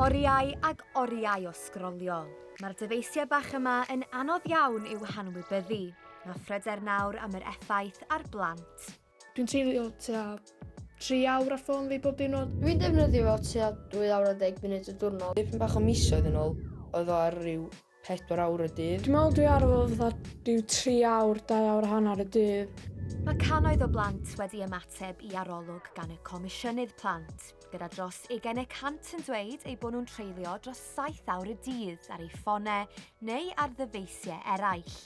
Oriau ag oriau o sgrolio. Mae'r dyfeisiau bach yma yn anodd iawn i'w hanwybyddu, a phryder nawr am yr effaith ar blant. Dwi'n treulio tua 3 awr ar ffôn fi bob diwrnod. Dwi'n defnyddio fo tua 2 awr a 10 munud y diwrnod. Dipyn bach o misoedd yn ôl, oedd o ar ryw 4 awr y dydd. Dwi'n meddwl dwi ar fo fatha rhyw 3 awr, 2 awr a hanner y dydd. Mae cannoedd o blant wedi ymateb i arolwg gan y Comisiynydd Plant, gyda dros ugain y cant yn dweud eu bod nhw'n treulio dros saith awr y dydd ar eu ffonau neu ar ddyfeisiau eraill,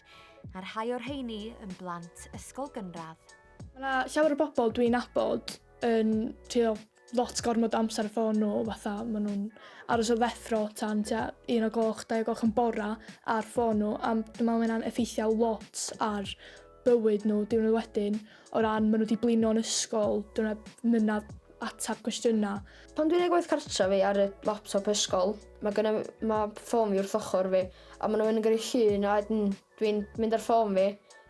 a rhai o'r rheini yn blant ysgol gynradd. Mae 'na llawer o bobl dwi'n nabod yn treulio lot gormod o amser ar ffôn nhw, fatha maen nhw'n aros o ddeffro tan tua un o gloch, dau o gloch yn bora ar ffôn nhw, a dwi'n meddwl mae hynna'n effeithio lot ar bywyd nhw diwrnod wedyn, o ran maen nhw wedi blino yn ysgol, dyn nhw mynadd ateb cwestiynau. Pan dwi'n neud gwaith cartra fi ar y laptop ysgol, mae gynna mae ffôn fi wrth ochr fi, a maen nhw'n gyrru llun a wedyn dwi'n mynd ar ffôn fi,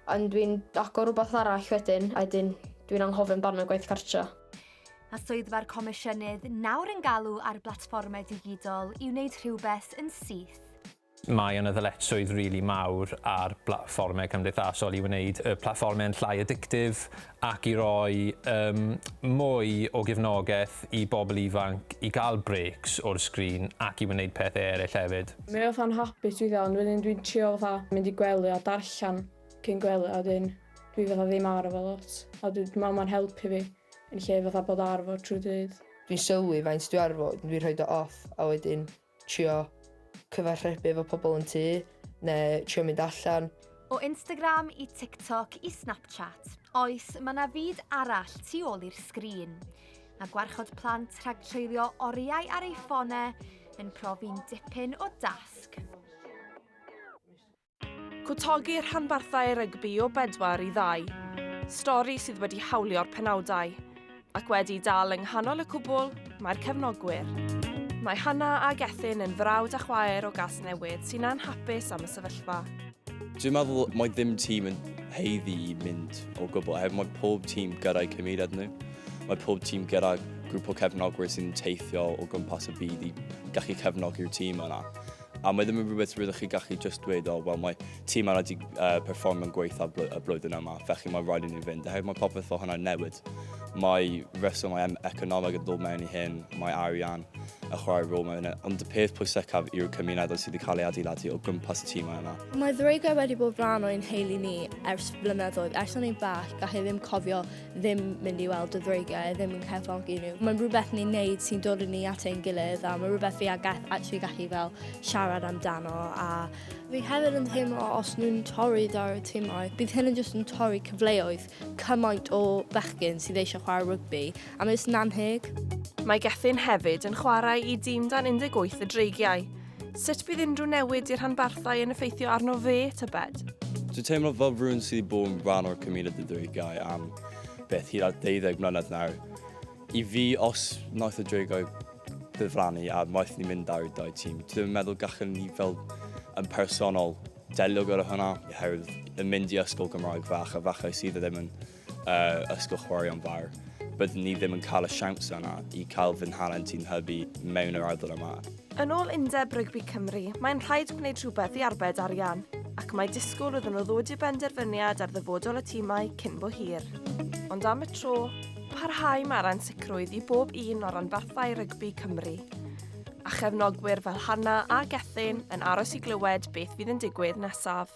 a dwi'n agor rhywbeth arall wedyn, a wedyn dwi'n anghofio amdano gwaith cartra. Mae swyddfa'r Comisiynydd nawr yn galw ar blatfformau digidol i wneud rhywbeth yn syth. Mae yna ddyletswydd rili mawr ar blatfformau cymdeithasol i wneud y platfformau yn llai addictive ac i roi um, mwy o gefnogaeth i bobl ifanc i gael breaks o'r sgrin ac i wneud pethau eraill hefyd. Mae o fatha'n habit weithiau ond wedyn dwi'n trio fatha mynd i gwely a darllen cyn gwely a wedyn dwi fatha ddim ar efo lot a dwi dwi'n meddwl mae'n helpu fi yn lle fatha bod ar fo trwy dydd. Dwi'n sylwi faint dwi ar fo, dwi'n rhoid o off a wedyn trio cyfathrebu efo pobl yn tŷ neu trio mynd allan. O Instagram i TikTok i Snapchat, oes, mae 'na fyd arall tu ôl i'r sgrin. Mae gwarchod plant rhag treulio oriau ar eu ffonau yn profi'n dipyn o dasg. Cwtogi rhanbarthau rygbi o bedwar i ddau. Stori sydd wedi hawlio'r penawdau. Ac wedi dal yng nghanol y cwbl, mae'r cefnogwyr. Mae Hannah a Gethin yn frawd a chwaer o Gasnewydd sy'n anhapus am y sefyllfa. Dwi'n meddwl mae ddim tîm yn haeddu i mynd o gwbl, oherwydd mae pob tîm gyda'i cymuned nhw. Mae pob tîm gyda grŵp o cefnogwyr sy'n teithio o gwmpas y byd i gallu cefnogi'r tîm yna. A mae ddim yn rhywbeth rydych chi gallu just dweud, o, wel, mae tîm yna wedi perfformio'n gweitha y blwyddyn yma, felly mae rhaid i nhw fynd. Oherwydd mae popeth fel hwnna'n newid. Mae resymau economeg yn dod mewn i hyn, mae arian y chwarae rôl mewn hynny. Ond y peth pwysicaf yw'r cymunedau sydd wedi cael ei adeiladu o gwmpas y tîmau yna. Mae ddreigiau wedi bod rhan o'n nheulu ni ers blynyddoedd. Ers o'n i'n bach, gallai ddim cofio ddim mynd i weld y ddreigiau, ddim yn cefnogi nhw. Mae'n rhywbeth ni'n neud sy'n dod â ni at ein gilydd a mae'n rhywbeth fi a Geth actually gallu fel siarad amdano a fi hefyd yn teimlo os nhw'n torri dar y timau, bydd hyn yn just yn torri cyfleoedd cymaint o bechgyn sydd eisiau chwarae rygbi a mae'n just yn annheg. Mae Gethin hefyd yn chwarae i dîm dan 18 y Dreigiau. Sut bydd unrhyw newid i'r rhanbarthau yn effeithio arno fe, tybed? Dwi'n teimlo fel rhywun sydd wedi bod yn rhan o'r cymuned y Dreigiau am beth hyd at 12 mlynedd nawr. I fi, os wnaeth y Dreigiau ddiflannu a wnaeth ni mynd ar y dau tîm, dwi ddim yn meddwl gallwn ni fel yn personol delio gyda hwnna, oherwydd yn mynd i ysgol Gymraeg fach a falle sydd ddim yn uh, ysgol chwaraeon fawr, byddwn ni ddim yn cael y siawns yna i cael fy nhalent i'n hybu mewn yr ardal yma. Yn ôl Undeb Rygbi Cymru, mae'n rhaid gwneud rhywbeth i arbed arian, ac mae disgwyl iddyn nhw ddod i benderfyniad ar ddyfodol y timau cyn bo hir. Ond am y tro, parhau mae'r ansicrwydd i bob un o ranbarthau rygbi Cymru. A chefnogwyr fel Hannah a Gethin yn aros i glywed beth fydd yn digwydd nesaf.